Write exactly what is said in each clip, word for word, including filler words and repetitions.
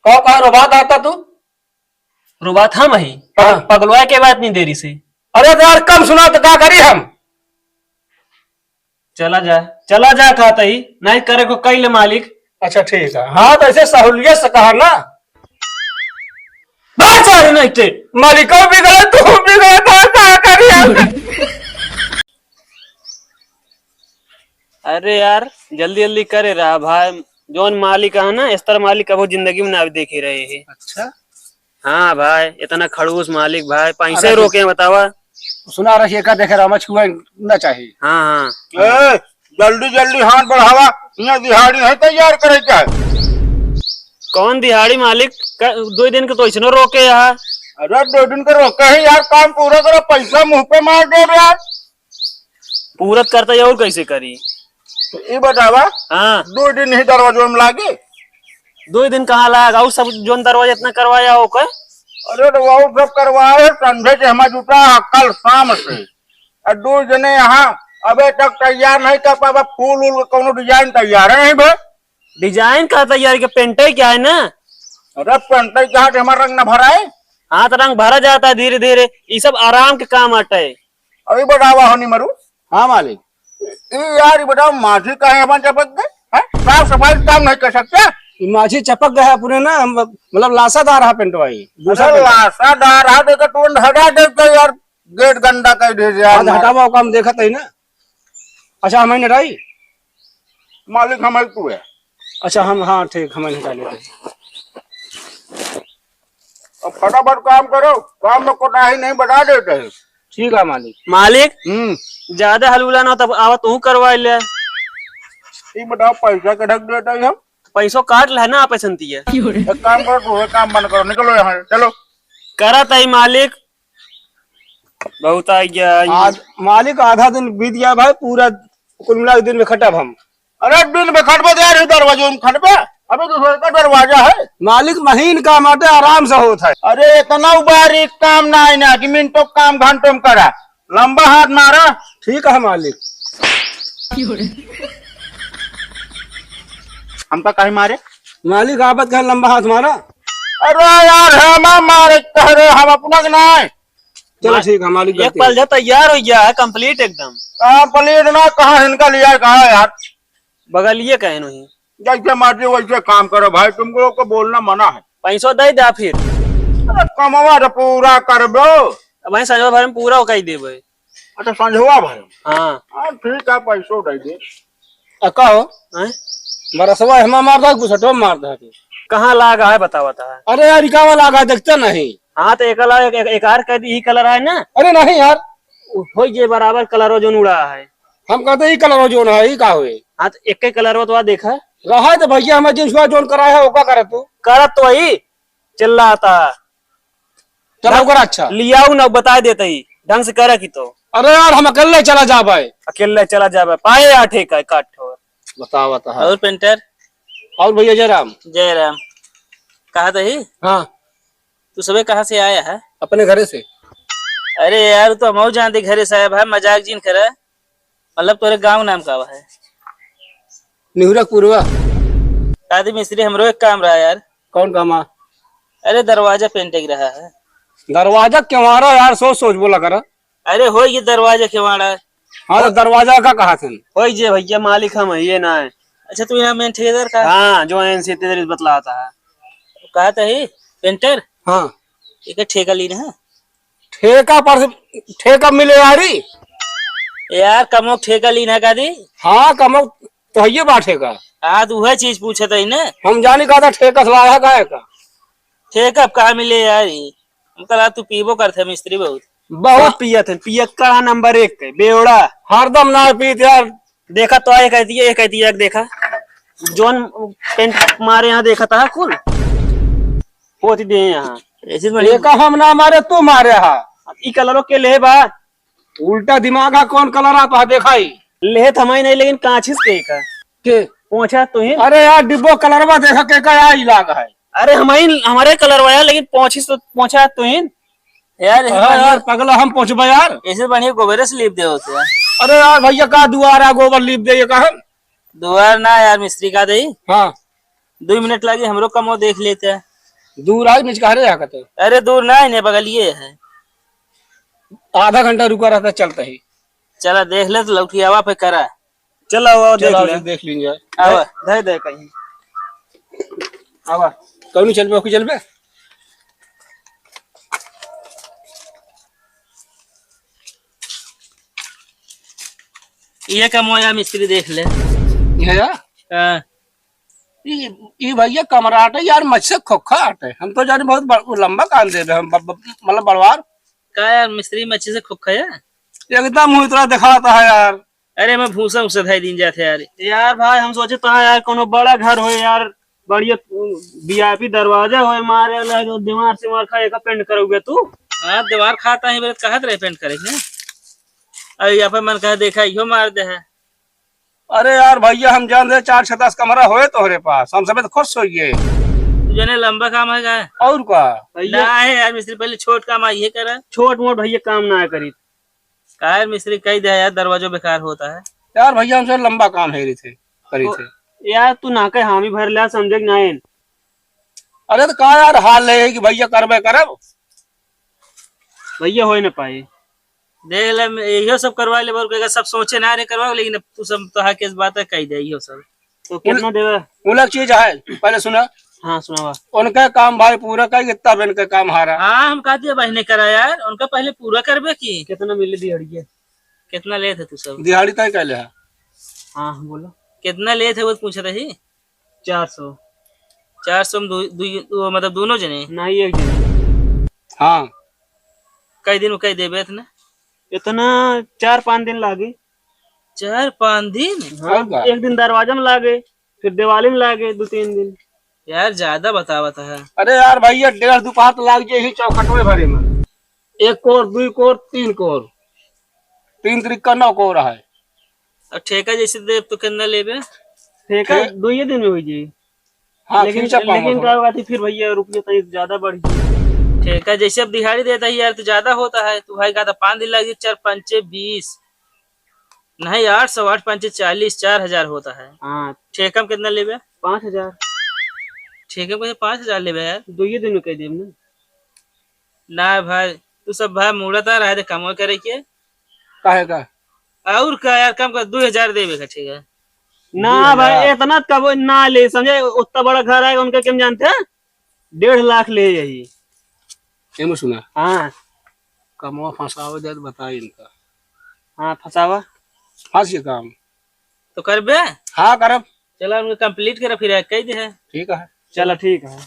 कहो, कहाँ रोबात आता तू? रोबात हम ही। हाँ। पगलवा के बात नहीं देरी से। अरे तो यार, कम सुना तो का करी हम? चला जा, चला जा कहत ही, नहीं करे को कई ले मालिक। अच्छा ठीक है, हाँ तो ऐसे सहूलियत से कहा ना। बात सारी नहीं थे। मालिको बिगड़े, तू बिगड़े, का, का करी हम? अरे यार, जल्दी जल्दी करे रहा भाई। जौन मालिक है ना, इस तरह मालिक कबो जिंदगी में ना देखे रहे हैं। अच्छा। हाँ भाई, इतना खड़ूस मालिक भाई, पैसे अरे रोके हैं, बतावा। सुना रही है का, देखे रामा छुआ ना चाहिए। हाँ, हाँ। ए, जल्दी जल्दी हाथ बढ़ावा, यहाँ दिहाड़ी नहीं तैयार करे का है। कौन दिहाड़ी मालिक? क-, दो दिन के तो इसने रोके यहाँ। अरे दो दिन के रोके है यार, काम पूरा करो, पैसा मुंह पे मार दे यार। पूरत करता ही और कैसे करी? तो ई बतावा, हाँ। दो दिन ही दरवाजो में लागे? दो दिन कहाँ लाग? और सब जोन दरवाजा इतना करवाया हो के? अरे तो वो सब करवाए, संझे से हमार जुटा है कल शाम से। और दो जने यहाँ अबे तक तैयार नहीं कर पावा, फूल उल के कौनो design तैयार है नहीं बे? Design का तैयार के, पेंटे क्या है ना? अरे पेंटे क्या है, हमारा रंग ना भराए। हाँ तो रंग भरा जाता है धीरे धीरे, ये सब आराम के काम आटे। अभी बतावा हो निमरू। हाँ मालिक। ए यार, ये बताओ, माझी काहे हमारे चपक गए? हैं? साफ सफाई का काम नहीं कर सकते? ये माझी चपक गया है अपने ना, हम, मतलब लासादार है पेंटवा ही। दूसरा अरे पेंट। लासादार है, देखो तुरंत हटा देते यार, गेट गंदा कर दे यार आज हमारा। हटावा, काम देखत ही ना। अच्छा, हमें हटाई? मालिक हमारे तू है। अच्छा, हम, हाँ ठीक, हमें हटा लेते हैं। अब फटाफट काम करो, काम में कोताही नहीं बता देते हैं। ठीक है मालिक। मालिक, हम्म। ज्यादा हलूला ना, तब आवा तू करवा ले। ये बताओ, पैसा के ढक देता है हम? पैसो काट ले ना आप ऐसन तिया। एक काम करो, तू काम बंद करो, निकलो यहाँ से, चलो। करत है मालिक, बहुत आ गया। आज मालिक आधा दिन बीत गया भाई, पूरा कुल मिला के दिन में खटब हम। अरे दिन में खटबे तो यार, दरवाजे में खटबे, अबे तो घर का दरवाजा है। मालिक महीन का माटे आराम से होत है। अरे इतना बारीक काम ना है ना कि मिनटों काम घंटों में करा, लंबा हाथ मारा। ठीक है मालिक। हमका काहे मारे? मालिक आपत कहे लंबा हाथ मारा। अरे यार हम मारे कह रहे, हम अपना के ना है। चलो मा-, ठीक है, मालिक एक गलती पल है। जा तैयार हो गया है, complete एकदम। Complete ना, कहाँ इनका लिया, कहाँ यार? बगलिए कहे नहीं। जैसे मर्जी वैसे काम करो भाई, तुमको को बोलना मना है। पैसो दे दे फिर। अरे कमवा तो पूरा करबो। अब भाई संजय भर में पूरा कह देबे। अच्छा, संझवा भर। हाँ। हाँ, ठीक है, पैसो दे दे। आ, का हो? हैं? बरसवा हेमा मार दे, घुसटवा मार दे के। कहाँ लाग है, बतावा ता। अरे यार, इकावा लाग है, देखते नहीं। हाँ, तो एक अलग, एक, एक, एक आर कह दी, ई colour है ना? अरे नहीं यार। हो ये बराबर colour हो जोन उड़ा है। हम कहते ई colour हो जोन है, ई का हुए? हाँ, तो एक ही colour हो तो आ देखा। रहा तो भैया, हमें जिन सुआ जोन करा है, ओका करे तू। करत तो वही, चिल्लाता। चलो, ओकर अच्छा। लियाऊ ना, बता देते ही, ढंग से करे की तो। अरे यार, हम अकेले चला जाबे। अकेले चला जाबे, पाए यार ठेका, काट ठोर। बताओ, बताओ। और painter? और भैया जयराम। जयराम। कहा तो ही? हाँ। तू सबे कहाँ से आया है? अपने घरे से। अरे यार, तो हम जानते घरे से आया भाई, मजाक जिन करे। मतलब तोरे गाँव नाम का है? निहुरकपुरवा। आदि मिस्त्री, हमरो एक काम रहा यार। कौन काम आ? अरे दरवाजा painting रहा है। दरवाजा केवाड़ा यार, सोच सोच बोला करा। अरे हो ये दरवाजा केवाड़ा। हाँ तो दरवाजा का कहा थे? हो ये भैया मालिक हम है, ये ना है। अच्छा तू यहाँ main ठेकेदार का? हाँ, जो एन से तेरे बतलाता है। कहा था ही painter? हाँ। एक ठेका ली ना। ठेका पर से, ठेका मिले यारी? यार, कमो ठेका लीन है का दी? हाँ, कमो तो है ये बा ठेका। हाँ, तो वह चीज पूछत ही ना। हम जानी का था ठेका से लाया का है का? ठेका अब कहाँ मिले यार ये? हम कहा तू पीबो करते मिस्त्री बहुत। बहुत पियत है, पियत का नंबर एक है, बेवड़ा। हरदम ना पीत यार। देखा तो ये कहती है, ये कहती है, देखा। जोन paint मारे यहाँ देखा था कुल। होती दे यहाँ। ऐसे बढ़िया। ये का हम ना मारे, तू मारे हा। ई colour के ले बा। उल्टा दिमाग है, कौन colour आप है, देखा ही। लेत हमारी नहीं, लेकिन कांचिस के का? के? पोंछा तुहिन। अरे यार, डिब्बो colour बा, देखा के का यार इलाका है। अरे हमारी, हमारे colour बा यार, लेकिन पोंछिस तो पोंछा तुहिन। यार, ऐसे हाँ बढ़िया। यार, पगला हम पोंछबा यार। ऐसे बढ़िया गोबरे से लीप दे होते हैं। अरे यार भैया, का दुआरा गोबर लीप दे, ये का हम? दुआर ना यार, मिस्त्री का दे। हाँ। दो मिनट लागे, हमरो कमो देख लेते हैं। दूर आइ, निचकारे यहाँ कते। अरे दूर ना है, ने बगलिए है। आधा घंटा रुका रहता, चलता ही। चला देख ले तो लौटियावा पे करा। चला, आवा, देख चला, ले। देख लीन जाए। आवा। धर दे कहीं। आवा। कौन चलबे, ओकी चलबे? ये कमवा या मिस्त्री देख ले। ये या? हाँ। ई, ई भैया कमरा आटे यार, मच से खोखा आटे। हम तो जाने बहुत बड़-, लंबा कान देबे हम, ब-, ब-, मतलब बड़वार। का यार, मिस्त्री मच्छी से खोखा है? एकदम हुई तरह दिखाता है यार। अरे, मैं भूसा उसा धई दीन जात है यार। यार भाई, हम सोचे तो यार कोनो बड़ा घर हो यार, बढ़िया वीआईपी दरवाजा हो, मारे वाला जो दीवार से मार खा, एका पेंट करोगे तू? हाँ, दीवार खाता है, मेरे कहत रहे पेंट करे के। अरे, यहाँ पे मन कहा देखा, इहो मार दे है। अरे यार भैया, हम जान दे चार छह दस कमरा होए तोहरे पास, हम समेत खुश होइए। तू जाने लंबा काम है का? और का? भैया ना है यार मिस्त्री, पहले छोट काम आइए करा। छोट मोट भैया काम ना करी। का यार मिस्त्री कही दे यार, दरवाजो बेकार होता है। यार भैया, हमसे लंबा काम है रही थे, करी तो थे। यार तू ना कहे हामी भर ले, समझे कि नहीं? अरे तो का यार हाल है कि भैया करबे करब। भैया होए ना पाए। देख ले, मैं इहो सब करवा ले, बोल के सब सोचे ना रे करवा, लेकिन अब तू सब तो हा केस बात है, कही दे इहो सब। तो कितना देवे? उलग चीज है, पहले सुना। हाँ, सुनावा। उनका काम भाई पूरा कर, कितना भी इनका काम हारा। हाँ, हम कहती है बहने करा यार, उनका पहले पूरा करबे की। कितना मिले दिहाड़ी के? कितना लेत है तू सब? दिहाड़ी तय कर ले है। हाँ, हाँ, बोलो। कितना लेत है वो पूछ रही। चार सौ। चार सौ में दु-, दु-, वो मतलब दोनों जने? नहीं, एक जने। हाँ। कई दिन में कई देबे इतना? इतना चार पाँच दिन लागे। चार पाँच दिन? हाँ, और का? एक दिन दरवाजा में लागे, फिर दिवाली में लागे दो तीन दिन। यार, ज्यादा बतावत है। अरे यार भैया, डेढ़ दो पात लाग जाए ही चौखट में भरे में। एक कोर, दुई कोर, तीन कोर। तीन त्रिक का नौ कोर है। और ठेका जैसे देब तो कितना लेबे? ठेका ठे- दुइये दिन में हो जाई। हाँ, लेकिन, खींचा पाऊंगा लेकिन थोड़ा। का बात है फिर भैया, रुपया तो ज्यादा बढ़ गया। ठेका जैसे अब दिहाड़ी देता है यार, तो ज्यादा होता है। तू भाई का तो पाँच दिन लगे, चार पंचे बीस, नहीं, आठ सौ, आठ पंचे चालीस, चार हजार होता है। हाँ। ठेका में कितना लेबे? पाँच हजार। ठेका में कैसे पाँच हजार लेबे यार? दुइये दिन में कह देब ना। ना भाई, तू सब भाई मुड़ता रहे दे कमवा करे के। काहे का? और का यार, कम कर, दो हजार देबे का, ठीक है? ना दो हजार? भाई, इतना कब ना ले, समझे? उतना बड़ा घर है उनका, क्या जानते हैं? डेढ़ लाख ले यही। एमे सुना। हाँ। कमवा फंसावे दे तो बता इनका। हाँ, फंसावा। फंस गया काम। तो करबे? हाँ, करब। चला, उनका complete करा, फिर कह दे है। ठीक है। चला, ठीक है।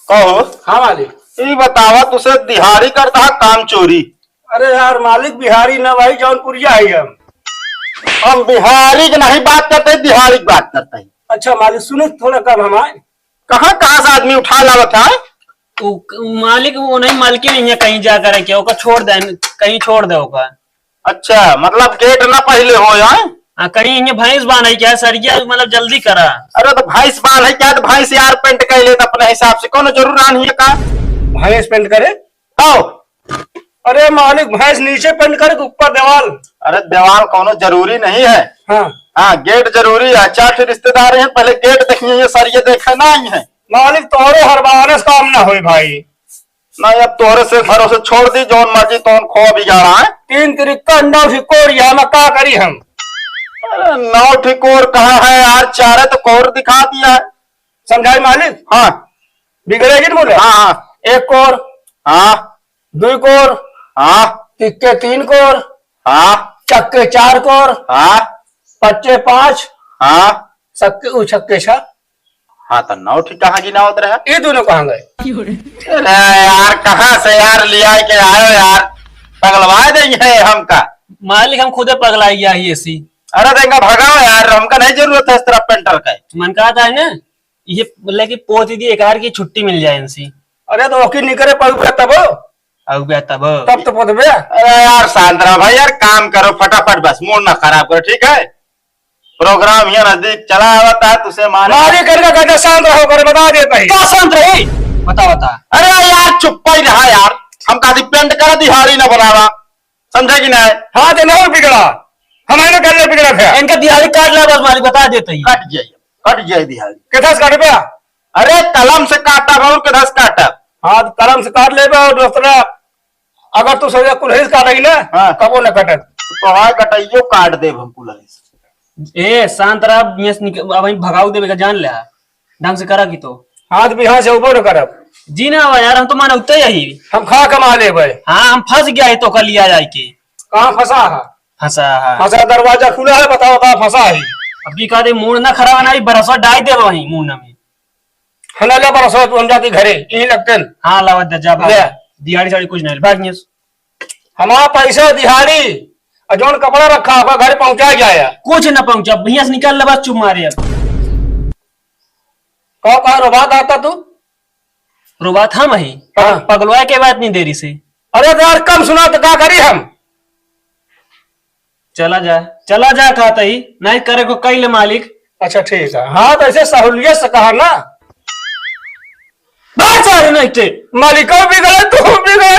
कहो। हाँ मालिक। ई बतावा, तुसे दिहाड़ी करता है काम चोरी? अरे यार मालिक, बिहारी ना भाई, जौनपुरिया है हम। हम बिहारी के नहीं बात करते, दिहाड़ी की बात करते हैं। अच्छा मालिक, सुनो थोड़ा काम हमारे। कहाँ, कहाँ से आदमी उठा लावत है? उ, उ मालिक, वो नहीं, मालकिन नहीं है, कहीं जा करे के, ओका छोड़ दे, कहीं छोड़ दे ओका। अच्छा, मतलब गेट ना पहले हो, हैं? हाँ, कहीं इन्हें भैंस बांधे क्या, सरिया, मतलब जल्दी करा। अरे तो भैंस बांधे क्या, तो भैंस यार पेंट कर ले तो अपने हिसाब से, कोनो जरूर आन ही का? भैंस पेंट करे? आओ। अरे मालिक, भैंस नीचे पेंट करे कि ऊपर दीवाल? अरे दीवाल कोनो जरूरी नहीं है। हाँ। हाँ, गेट जरूरी है। चार ठे रिश्तेदार हैं, पहले गेट देखिए, ये सर ये देखे ना आई हैं। मालिक, तोहरो हर बहाने से काम ना होई भाई। ना, अब तोहरे से भरोसे छोड़ दी, जौन मर्जी तौन खो बिगाड़ा है। तीन तरीका नौ ठिकोर, यहाँ में का करी हम? अरे नौ ठिकोर कहाँ है यार, चारे तो कोर दिखा दिया है। समझाई मालिक? हाँ। बिगड़ेगी ना बोले? हाँ, हाँ। एक कोर। हाँ। दुई कोर। हाँ। तिक्के तीन कोर। हाँ। चक्के चार कोर। हाँ। पच्चे पाँच। हाँ। सक्के, उ छक्के छा। हाँ, तो नौ ठीक कहाँ गिनावत रहा? ये दोनों कहाँ गए? अरे यार, कहाँ से यार लिया के आयो यार? पगलवा देंगे हमका। मालिक, हम खुदे पगलाई गया ही ऐसी। अरे, तो इनका भगाओ यार, हमका नहीं जरूरत है इस तरह पेंटर का। मन कहता है ना, ये लेके पोत दी, एक आर की छुट्टी मिल जाए इनसे। अरे तो ओकी निकरे पाऊ पे तब। आऊ बे तब। तब तो पोत बे। अरे यार शांत रहो भाई यार, काम करो फटाफट, बस मूड ना खराब करो, ठीक है? प्रोग्राम ये नजदीक चला आवता है, तुसे मारे। मारे करके कहते शांत रहो, करे बता देता ही। क्या शांत रही? बता, बता। अरे यार चुप्पा ही रहा यार, हम कहा पेंट करा दिहाड़ी ना बनावा, समझे कि नहीं? हाँ, तो नहीं बिगड़ा। हमारे कर ले बिगड़ा थे। इनका दिहाड़ी काट ला बस, मालिक बता देते ही। कट जाए, कट जाए दिहाड़ी। किधर से काटबे? अरे कलम से काटब और किधर से काटब? हाँ, तो कलम से काट लेबे और दूसरा, अगर तू सजा कुल्हड़ी से काटेगी ना, हाँ। कबो न कटत। तो हाँ, कटाइयो काट देब हम कुल्हड़ी से। ए, शांत रह, मियाँ से निक-, अब हम भगाऊ देबे का जान ले। ढंग से करा की तो। हाँ, तो बिहान से उबो न करब। जी ना आवा यार, हम तो मानवते यही। हम खा कमा लेबे। हाँ, हम फंस गया है तो कल लिया जाए के। कहाँ फंसा है? फंसा है। फंसा, दरवाजा खुला है, बताओ कहाँ फंसा है? अब की कहा दे, मूड ना खराब है ना, अभी बरसवा डाल दे वहीं मुंह में। हना ले बरसवा, तू हम जाती घरे, यहीं लगते हैं। हाँ, लावा दे, जा भाग। ले। दिहाड़ी साड़ी कुछ नहीं, भाग यहाँ से। हमारा पैसा दिहाड़ी, और जौन कपड़ा रखा आपका घर पहुंचा जाया। कुछ ना पहुंचा, भैया से निकाल ले बस, चुप मारे अब। कहो, कहो, रोबात आता तू? रोबात हम ही। हाँ। पगलवा के बात नहीं देरी से। अरे तो यार, कम सुना तो का करी हम? चला जा, चला जा कहता ही, नहीं करे को कई ले मालिक। अच्छा ठीक है, हाँ तो ऐसे सहूलियत से कहा ना। बात सारे नहीं थे। मालिको भी गए, तू भी गए,